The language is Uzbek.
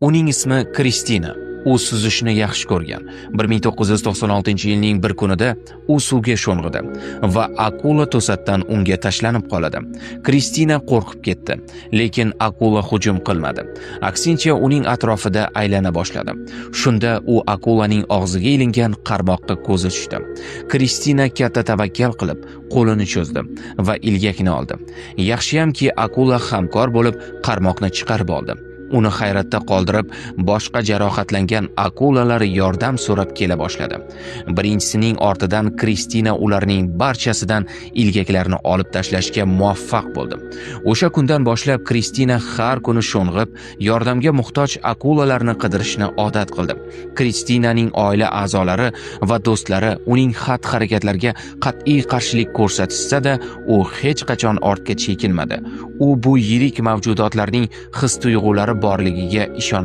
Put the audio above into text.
Uning ismi Kristina. U suzishni yaxshi ko'rgan. 1996-yilning bir kunida u suvga sho'ng'idi va akula to'satdan unga tashlanib qoladi. Kristina qo'rqib ketdi, lekin akula hujum qilmadi. Aksincha, uning atrofida aylana boshladi. Shunda u akulaning og'ziga ilingan qarmoqqa ko'zi tushdi. Kristina katta tavakkal qilib, qo'lini cho'zdi va ilgakni oldi. Yaxshiyamki, akula hamkor bo'lib qarmoqni chiqarib oldi. Uni hayratda qoldirib, boshqa jarohatlangan akulalar yordam so'rab kela boshladi. Birinchisining ortidan Kristina ularning barchasidan ilgaklarni olib tashlashga muvaffaq bo'ldi. O'sha kundan boshlab Kristina har kuni sho'ng'ib, yordamga muhtoj akulalarni qidirishni odat qildi. Kristinaning oila a'zolari va do'stlari uning xatti-harakatlariga qat'iy qarshilik ko'rsatishsa-da, u hech qachon ortga chekinmadi. U bu yirik mavjudotlarning his-tuyg'ulari borligiga ishonardi.